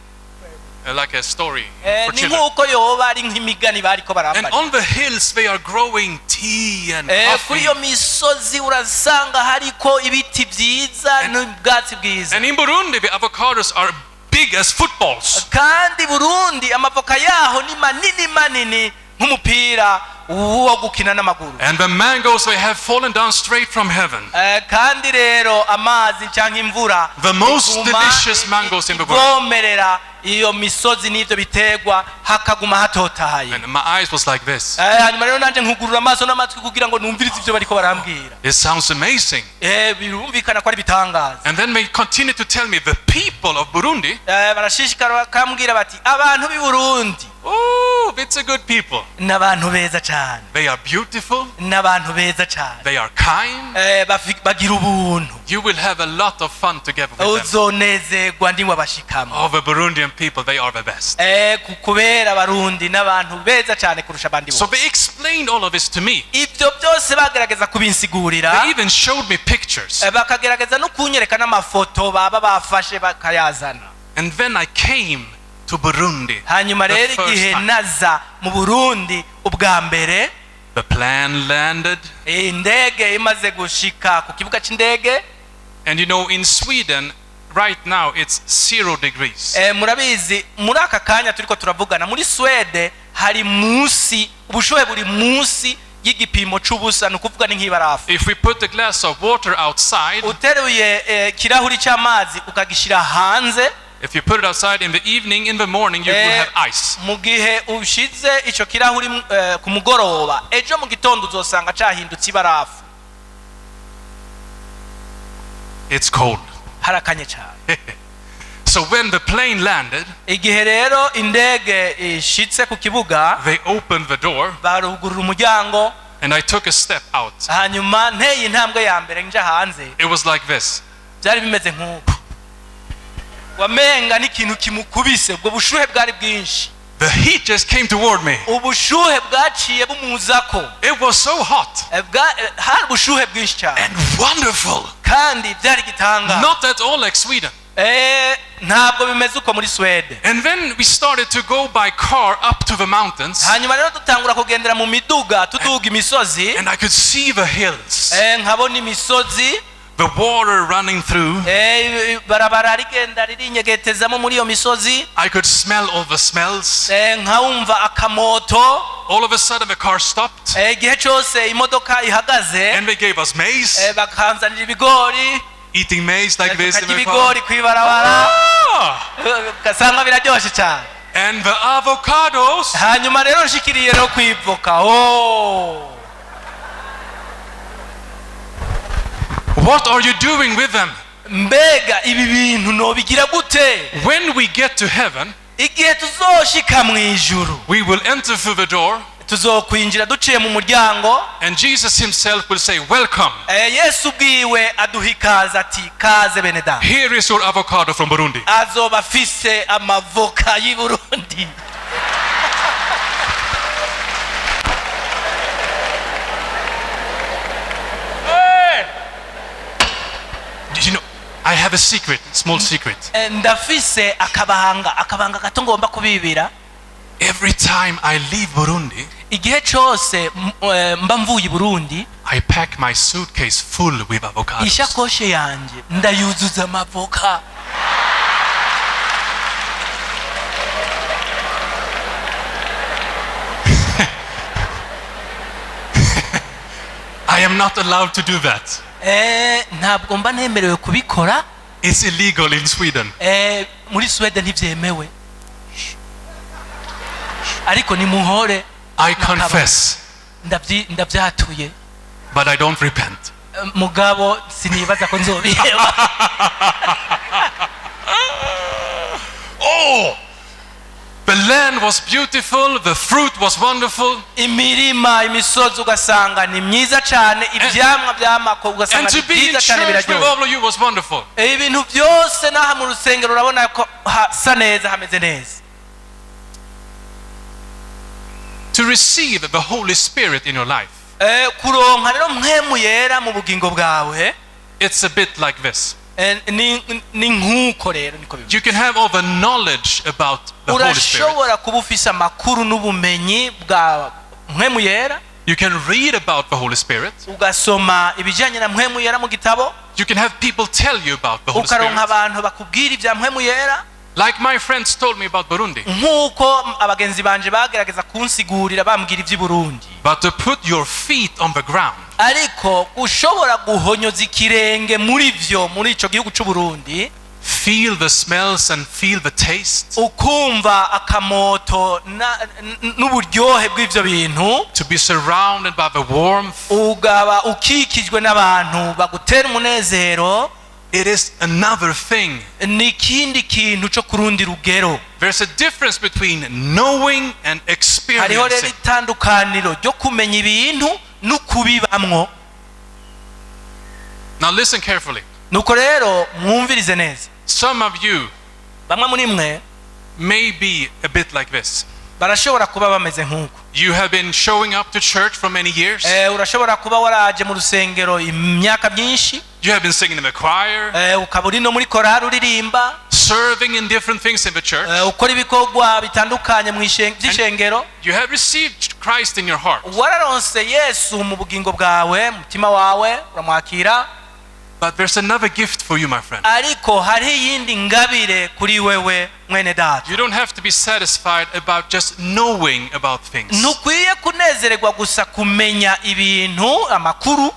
like a story for ni children. nk'uko yoba ari nk'imigani bariko And barambara. on the hills, they are growing tea and Kuri iyo coffee. misozi urasanga hariko ibiti byiza n'ubwatsi bwiza. And in Burundi, the avocados are big as footballs. Kandi Burundi amavoka yaho ni manini manini nk'umupira wo gukina n'amaguru. And the mangoes, they have fallen down straight from heaven. Kandi rero amazi cyangwa imvura The most iguma delicious mangoes in the world. ivomerera iyo misozi n'ibyo biterwa hakaguma hatotahaye. And my eyes was like this. Hanyuma rero nanjye nkugurura amaso n'amatwi kugira ngo numvirize ibyo bariko barambwira. It sounds amazing. Birumvikana ko ari ibitangaza. And then they continue to tell me the people of Burundi, Barashishikara bakambwira bati abantu b'i Burundi oh, it's a good people. ni abantu beza cyane. They are beautiful. Ni abantu beza cyane. They are kind. Bagira ubuntu. You will have a lot of fun together with them. Uzonezerwa niwabashikamo. Oh, the Burundian people, they are the best. Kubera Abarundi n'abantu beza cyane kurusha abandi So bose. they explained all of this to me. Ibyo byose bagerageza kubinsigurira. They even showed me pictures. Bakagerageza no kunyereka n'amafoto baba bafashe bakayazana. And then I came to Burundi. Hanyuma The rero first igihe time. naza mu Burundi ubwa mbere, The plane landed. Indege imaze gushika ku kibuga c'indege. And you know, in Sweden, right now, it's 0 degrees. Murabizi muri aka kanya turiko turavugana muri Swede hari munsi ubushuhe buri munsi y'igipimo c'ubusa, ni ukuvuga ni nk'ibarafu. If we put a glass of water outside, Uteruye ikirahuri c'amazi ukagishira hanze, if you put it outside in the evening, in the morning, you will have ice. Mu gihe ushize ico kirahuri ku mugoroba, ejo mu gitondo uzosanga cahindutse ibarafu. It's cold. Harakanye cyane. So when the plane landed, Igihe rero indege ishitse ku kibuga, they opened the door barugurura umuryango, and I took a step out. Hanyuma nteye intambwe ya mbere nja hanze. It was like this. Byari bimeze nk'uko wamenga n'ikintu kimukubise, ubwo bushuhe bwari bwinshi. The heat just came toward me. Ubushuhe bwaciye bumuzako. It was so hot Hari ubushuhe bwinshi cyane and wonderful. kandi byari igitangaza. Not at all like Sweden. Ntabwo bimeze uko muri Swede. And then we started to go by car up to the mountains, Hanyuma rero dutangura kugendera mu miduga tuduga imisozi. And I could see the hills, Nkabona imisozi, the water running through. Barabara rigenda ririnyegetezamo muri iyo misozi. I could smell all the smells. Nkawumva akamoto. All of a sudden, the car stopped Igihe cyose imodoka ihagaze, and they gave us maize, bakanzanira ibigori. Eating maize like this in Tukarya the car. ibigori kw'ibarabara. Ah! Ugasanga biraryoshye cyane. And the avocados. Hanyuma rero nshikiriye no kwivoka, oh. What are you doing with them? Mbega ibi bintu nobigira gute? When we get to heaven, Igihe tuzoshika mu ijuru, we will enter through the door, tuzokwinjira duciye mu muryango, and Jesus himself will say, "Welcome. Yesu ubwiwe aduha ikaze ati kaze bene data. Here is your avocado from Burundi." Azoba afise amavoka y'i Burundi. Did you know? I have a secret, small secret. Ndafise akabanga, akabanga gato ngomba kubibira. Every time I leave Burundi, Igihe cose mba mvuye i Burundi, I pack my suitcase full with avocados. Ishakoshe yanje ndayuzuza amavoka. I am not allowed to do that. Ntabwo mba nemerewe kubikora. It's illegal in Sweden. Muri Sweden ntibyemewe, ariko nimuhore. I confess, Ndabyatuye, but I don't repent. Mugabo sinibaza ko nzobiheba. Oh! The land land was beautiful, the fruit was wonderful, Imirima, imisozi ugasanga ni myiza cyane, ibyamwa byamako ugasanga and ni to be in byiza cyane, church with biraryoshye. all of you was wonderful. Ibintu byose n'aha mu rusengero urabona ko hasa neza, hameze neza. To receive the Holy Spirit in your life, Kuronka rero Mpwemu Yera mu bugingo bwawe, it's a bit like this. Ni nk'uko rero niko bimeze. You can have all the knowledge about the Holy Spirit. Urashobora kuba ufise amakuru n'ubumenyi bwa Mpwemu Yera. You can read about the Holy Spirit. Ugasoma ibijyanye na Mpwemu Yera mu gitabo. You can have people tell you about the Holy Ukaronka Spirit. abantu bakubwira ibya Mpwemu Yera. Like my friends told me about Burundi. Nk'uko abagenzi banje bagerageza kunsigurira bambwira iby'i Burundi. But to put your feet on the ground Ariko ushobora guhonyoza ikirenge muri byo, muri icyo gihugu cy'u Burundi, feel the smells and feel the taste, ukumva akamoto n'uburyohe bw'ibyo bintu, to be surrounded by the warmth, ugaba ukikijwe n'abantu bagutera umunezero, it is another thing. Ni ikindi kintu cyo ku rundi rugero. There's a difference between knowing and Hariho rero experiencing. itandukaniro ryo kumenya ibintu no kubibamwo. Now listen carefully. Nuko rero mwumvirize neza. Some of you Bamwe muri mwe may be a bit like this. barashobora kuba bameze nk'uko. You have been showing up to church for many years. Urashobora kuba waraje mu rusengero imyaka myinshi. You have been singing in the choir, Ukaba uri no muri korari uririmba, serving in different things in the church. Ukora ibikorwa bitandukanye mu by'ishengero. You have received Christ in your heart. Wararonse Yesu mu bugingo bwawe, mu mutima wawe uramwakira. But there's another gift for you, my friend. Ariko hariho iyindi ngabire kuri wewe, mwene data. You don't have to be satisfied about just knowing about things. Ntukwiye kunezererwa gusa kumenya ibintu, amakuru.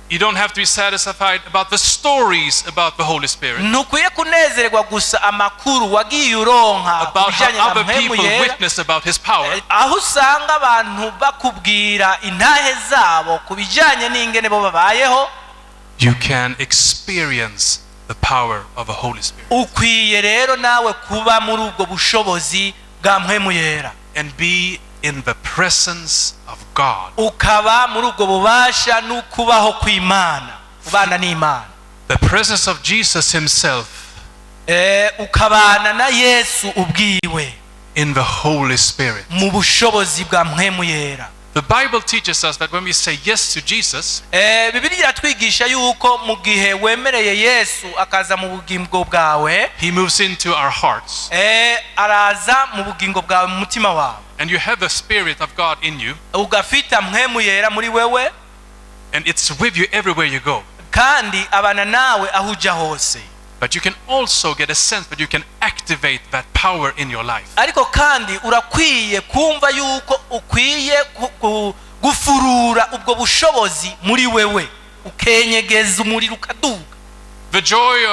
You don't have to be satisfied about the stories about the Holy Spirit, Ntukwiye kunezererwa gusa amakuru wagiye uronka ku about bijyanye how na other Mpwemu people Yera, witness about His power. aho usanga abantu bakubwira intahe zabo ku bijyanye n'ingene bo babayeho. You can experience the power of the Holy Spirit Ukwiye rero nawe kuba muri ubwo bushobozi bwa Mpwemu Yera and be in the presence of God. ukaba muri ubwo bubasha n'ukubaho kw'Imana, ubana n'Imana. The presence of Jesus Himself Ukabana na Yesu ubwiwe in the Holy Spirit. mu bushobozi bwa Mpwemu Yera. The Bible teaches us that when we say yes to Jesus, Bibiliya iratwigisha yuko mu gihe wemereye Yesu akaza mu bugingo bwawe, He moves into our hearts. Araza mu bugingo bwawe, mu mutima wawe. And you have the Spirit of God in you, Ugafita Mpwemu Yera muri wewe, and it's with you everywhere you go. Kandi abana nawe aho ujya hose. But you can also get a sense that you can activate that power in your life. Ariko kandi urakwiye kumva yuko ukwiye gufurura ubwo bushobozi muri wewe, ukenyegeza umuriro ukaduga. The joy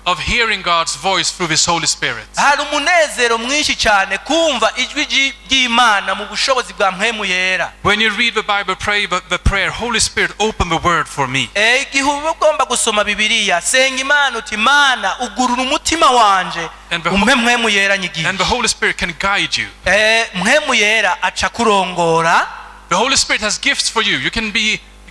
of hearing God's voice through His Holy Spirit. Hari umunezero mwinshi cyane kumva ijwi ry'Imana mu bushobozi bwa Mpwemu Yera. When you read the Bible, pray the prayer, "Holy Spirit, open the word for me." Igihe uba ugomba gusoma Bibiliya, senga Imana uti: "Imana, ugurura umutima wanje, umpe Mpwemu Yera nyigisha." And the Holy Spirit can guide you. Mpwemu Yera aca kurongora. The Holy Spirit has gifts for you. You can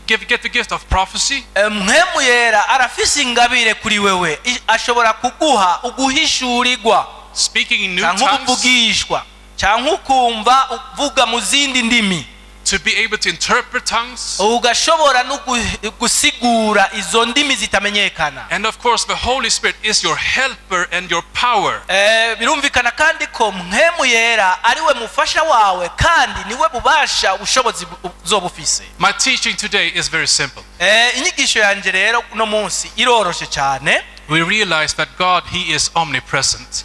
get the gift of prophecy. Mpwemu Yera arafise ingabire kuri wewe. Ashobora kuguha uguhishurirwa, Speaking in new cyangwa tongues, ubuvugishwa, cyangwa ukumva uvuga mu zindi ndimi, to be able to interpret tongues. Ugashobora no gusigura izo ndimi zitamenyekana. And of course, the Holy Spirit is your helper and your power. Birumvikana kandi ko Mpwemu Yera ariwe mufasha wawe kandi niwe bubasha ubushobozi uzoba ufise. My teaching today is very simple. Inyigisho yanjye rero uno munsi iroroshe cyane. We realize that God, He is omnipresent.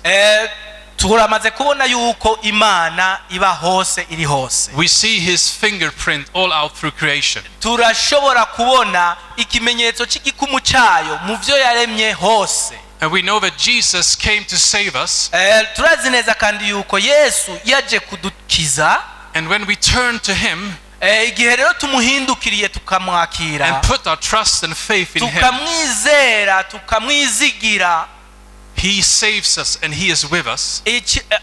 Turamaze kubona yuko Imana iba hose, iri hose. We see His fingerprint all out through creation. Turashobora kubona ikimenyetso cy'igikumu cyayo mu byo yaremye hose. And we know that Jesus came to save us. Turazi neza kandi yuko Yesu yaje kudukiza. And when we turn to Him Igihe rero tumuhindukiriye tukamwakira and put our trust and faith in Him, tukamwizera, tukamwizigira, He saves us and He is with us.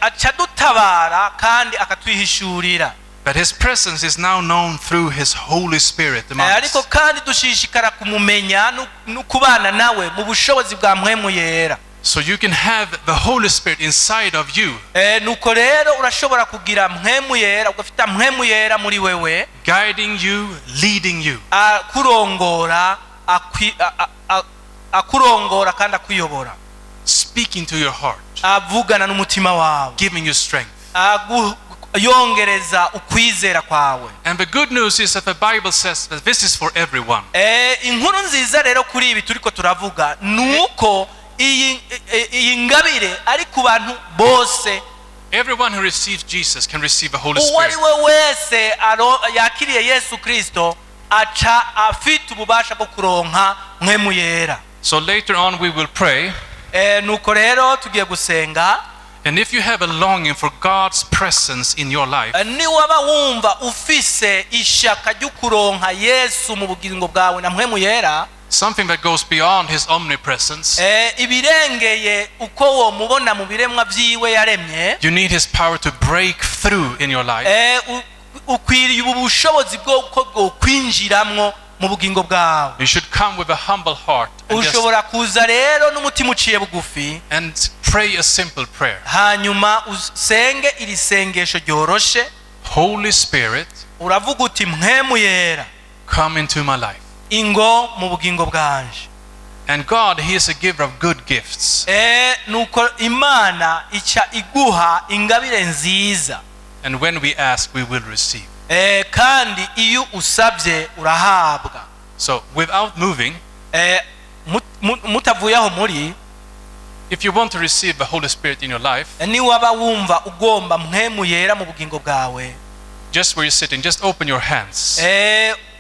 Aca adutabara kandi akatwihishurira. But His presence is now known through His Holy Spirit among Ariko us. kandi dushishikara kumumenya no kubana nawe mu bushobozi bwa Mpwemu Yera. So you can have the Holy Spirit inside of you, Nuko rero urashobora kugira Mpwemu Yera, ugafita Mpwemu Yera muri wewe, guiding you, leading you. Akurongora, akurongora kandi akuyobora, Speaking to your heart, avugana n'umutima wawe, giving you strength. Yongereza ukwizera kwawe. And the good news is that the Bible says that this is for everyone. Inkuru nziza rero kuri ibi turiko turavuga ni uko iyi ngabire ari ku bantu bose. Everyone who receives Jesus can receive the Holy Uwo ari Spirit. we wese yakiriye Yesu Kristo aca afite ububasha bwo kuronka Mpwemu Yera. So later on we will pray. Nuko rero tugiye gusenga. And if you have a longing for God's presence in your life, Niwaba wumva ufise ishaka ryo kuronka Yesu mu bugingo bwawe na Mpwemu Yera, something that goes beyond His omnipresence, ibirengeye uko womubona mu biremwa vyiwe yaremye, you need His power to break through in your life. Ukwiriye ubu bushobozi bwo ko bwokwinjiramwo mu bugingo bwawe. You should come with a humble heart and just Ushobora kuza rero n'umutima uciye bugufi and pray a simple prayer. Hanyuma usenge iri sengesho ryoroshe. Holy Spirit, Uravuga uti: "Mpwemu Yera, come into my life." ingo mu bugingo bwanje." And God, He is a giver of good gifts. Nuko Imana ica iguha ingabire nziza. And when we ask, we will receive. Kandi iyo usabye urahabwa. So, without moving, Mutavuye aho muri, if you want to receive the Holy Spirit in your life, niwaba wumva ugomba Mpwemu Yera mu bugingo bwawe, just where you're sitting, just open your hands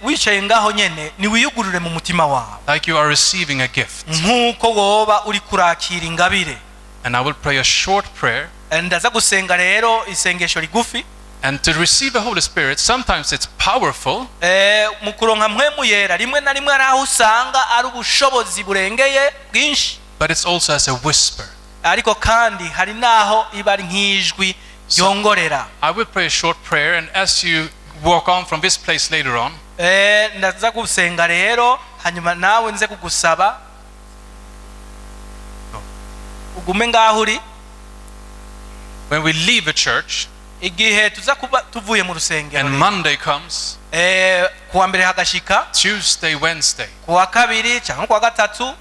wicaye ngaho nyene niwiyugurure mu mutima wawe like you are receiving a gift. Nk'uko woba uri kurakira ingabire. And I will pray a short prayer. Ndaza gusenga rero isengesho rigufi. And to receive the Holy Spirit, sometimes it's powerful, Mu kuronka Mpwemu Yera rimwe na rimwe hari aho usanga ari ubushobozi burengeye bwinshi, but it's also as a whisper. Ariko kandi hari n'aho iba ari nk'ijwi ryongorera. I will pray a short prayer, and as you walk on from this place later on, Ndaza gusenga rero hanyuma nawe nze kugusaba No. ugume ngaho uri. When we leave the church Igihe tuza kuba tuvuye mu rusengero, and Monday comes, kuwa mbere hagashika, Tuesday, Wednesday, kuwa kabiri cyangwa kuwa gatatu,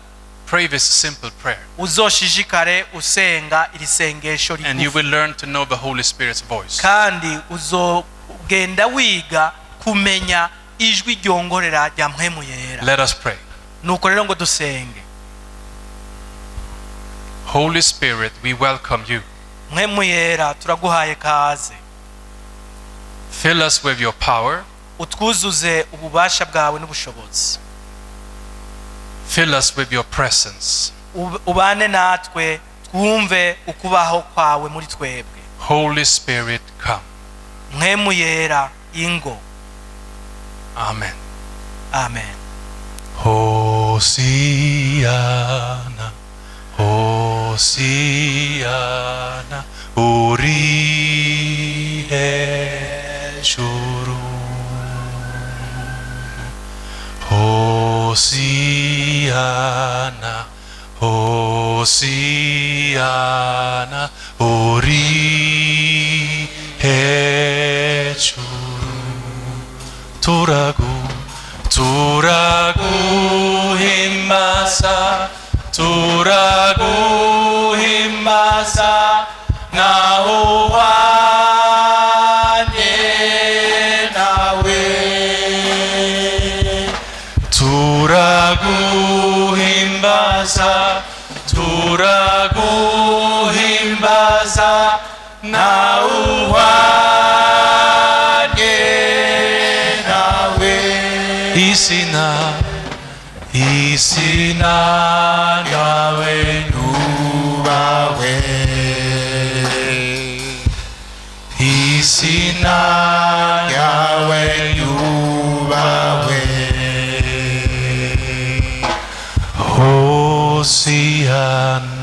pray this simple prayer. Uzoshishikare usenga iri sengesho And you rigufi. will learn to know the Holy Spirit's voice. Kandi uzogenda wiga kumenya ijwi ryongorera rya Mpwemu Yera. Let us pray. Nuko rero ngo dusenge. Holy Spirit, we welcome you. Mpwemu Yera, turaguhaye kaze. Fill us with your power. Utwuzuze ububasha bwawe n'ubushobozi. Fill us with your presence. Ubane natwe, twumve ukubaho kwawe muri twebwe. Holy Spirit, come. Mpwemu Yera, ingo. Amen. Amen. Hosiana, Hosiana, uri hejuru. Hosiana, Hosiana, uri hejuru. Turagu, turaguhimbaza, turaguhimbaza, ntawuhwanye nawe. Turaguhimbaza, turaguhimbaza, ntawuhwanye nawe. Izina, izina ryawe ryubahwe, izina ryawe ryubahwe. Hosiana.